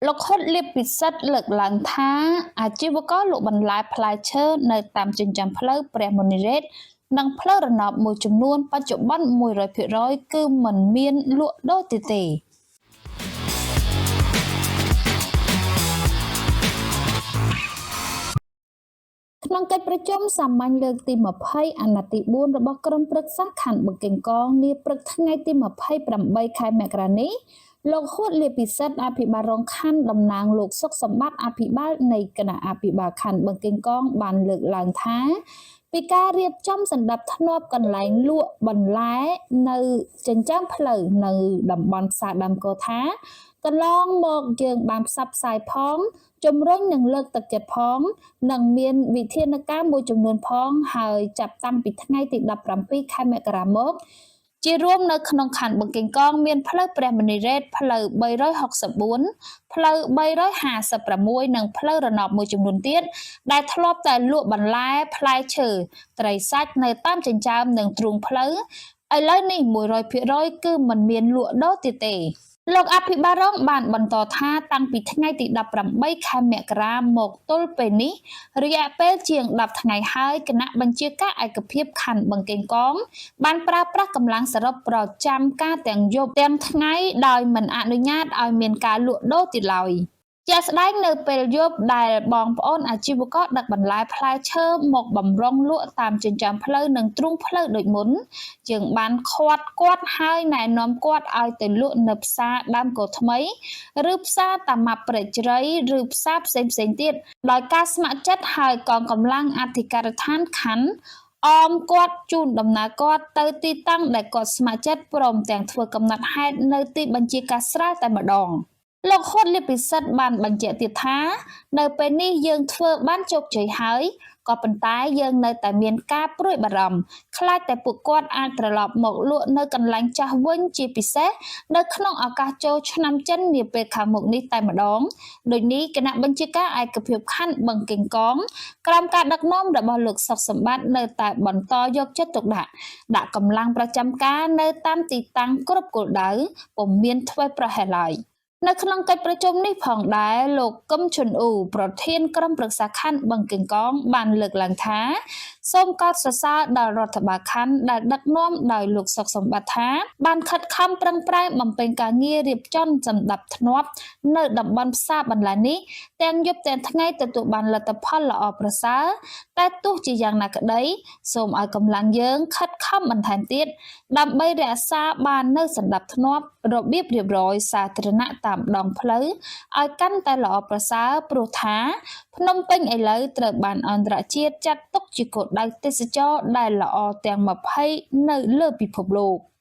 លោក ហ៊ុត លាភពិសិដ្ឋ លើកឡើងថា អាជីវករលក់បន្លែផ្លែឈើនៅតាមចិញ្ចើមផ្លូវព្រះមុនីរ៉េត និងផ្លូវរណបមួយចំនួនបច្ចុប្បន្ន 100% គឺមិនមានលក់ដូរទៀតទេ។ ក្នុងកិច្ចប្រជុំសាមញ្ញលើកទី20អាណត្តិទី4របស់ក្រុមប្រឹក្សាខណ្ឌបឹងកេងកងនាព្រឹកថ្ងៃទី28ខែមករានេះលោកហួតលាភពិសិដ្ឋអភិបាលរងខណ្ឌតំណាងលោកសុកសម្បត្តិអភិបាលនៃគណៈអភិបាលខណ្ឌបឹងកេងកងបានលើកឡើងថាពីការរៀបចំសណ្ដាប់ធ្នាប់កន្លែងលក់បន្លែនៅចិញ្ចើមផ្លូវនៅតំបន់ផ្សារដើមកោថាកន្លងមកយើងបានផ្សព្វផ្សាយផងជំរុញនិងលើកទឹកចិត្តផងនិងមានវិធានការមួយចំនួនផងហើយចាប់តាំងពីថ្ងៃទី17ខែមករាមកជារួមនៅក្នុងខណ្ឌបឹងកេងកងមានផ្លូវព្រះមុនីរ៉េតផ្លូវ364ផ្លូវ356និងផ្លូវរណបមួយចំនួនទៀតដែលធ្លាប់តែលក់បន្លែផ្លែឈើត្រីសាច់នៅតាមចិញ្ចើមនិងទ្រូងផ្លូវឥឡូវនេះ100%គឺមិនមានលក់ដូរទៀតទេលោកអភិបាលរងបានបន្តថាតាំងពីថ្ងៃទី18ខែមករាមកទល់ពេលនេះរយៈពេលជាង10ថ្ងៃហើយគណៈបញ្ជាការឯកភាពខណ្ឌបឹងកេងកងបានប្រើប្រាស់កម្លាំងសរុបប្រចាំការទាំងយប់ទាំងថ្ងៃដោយមិនអនុញ្ញាតឲ្យមានការលក់ដូរទៀតឡើយជាក់ស្ដែងនៅពេលយប់ដែលបងប្អូនអាជីវករដឹកបន្លែផ្លែឈើមកបំរុងលក់តាមចិញ្ចើមផ្លូវនិងទ្រូងផ្លូវដូចមុនយើងបានឃាត់គាត់ហើយណែនាំគាត់ឲ្យទៅលក់នៅផ្សារដើមគោថ្មីឬផ្សារតាម៉ាប់ព្រែកជ្រៃឬផ្សារផ្សេងៗទៀតដោយការស្ម័គ្រចិត្តហើយកងកម្លាំងអធិការដ្ឋានខណ្ឌអមគាត់ជូនដំណើរគាត់ទៅទីតាំងដែលគាត់ស្ម័គ្រចិត្តព្រមទាំងធ្វើកំណត់ហេតុនៅទីបញ្ជាការស្រាលតែម្ដងលោកហ៊ុតលាភពិសិដ្ឋបានបញ្ជាក់ទៀតថានៅពេលនេះយើងធ្វើបានជោគជ័យហើយក៏ប៉ុន្តែយើងនៅតែមានការព្រួយបារម្ភខ្លាចតែពួកគាត់អាចត្រឡប់មកលក់នៅកន្លែងចាស់វិញជាពិសេសនៅក្នុងឱកាសចូលឆ្នាំចិននាពេលខាងមុខនេះតែម្ដងដូចនេះគណៈបញ្ជាការឯកភាពខណ្ឌបឹងកេងកងក្រោមការដឹកនាំរបស់លោកសុកសម្បត្តិនៅតែបន្តយកចិត្តទុកដាក់ដាក់កម្លាំងប្រចាំការនៅតាមទីតាំងគ្រប់គោលដៅពុំមានធ្វេសប្រហែសឡើយនៅក្នុងកិច្ចប្រជុំនេះផងដែរលោកកឹមឈុនអ៊ូប្រធានក្រុមប្រឹក្សាខណ្ឌបឹងកេងកងបានលើកឡើងថាសូមកោតសរសើរដល់រដ្ឋបាលខណ្ឌដែលដឹកនាំដោយលោកសុកសម្បត្តិថាបានខិតខំប្រឹងប្រែងបំពេញការងាររៀបចំសណ្ដាប់ធ្នាប់នៅតំបន់ផ្សារបន្លែនេះទាំងយប់ទាំងថ្ងៃទទួលបានលទ្ធផលល្អប្រសើរតែទោះជាយ៉ាងណាក្តីសូមឲ្យកម្លាំងយើងខិតខំបន្ថែមទៀតដើម្បីរក្សាបាននូវសណ្ដាប់ធ្នាប់របៀបរៀបរយសាធារណៈតាមដងផ្លូវឲ្យកាន់តែល្អប្រសើរព្រោះថាភ្នំពេញឥឡូវត្រូវបានអន្តរជាតិចាត់ទុកជាគោលដៅទេសចរណ៍ដែលល្អទាំង20នៅលើពិភពលោក។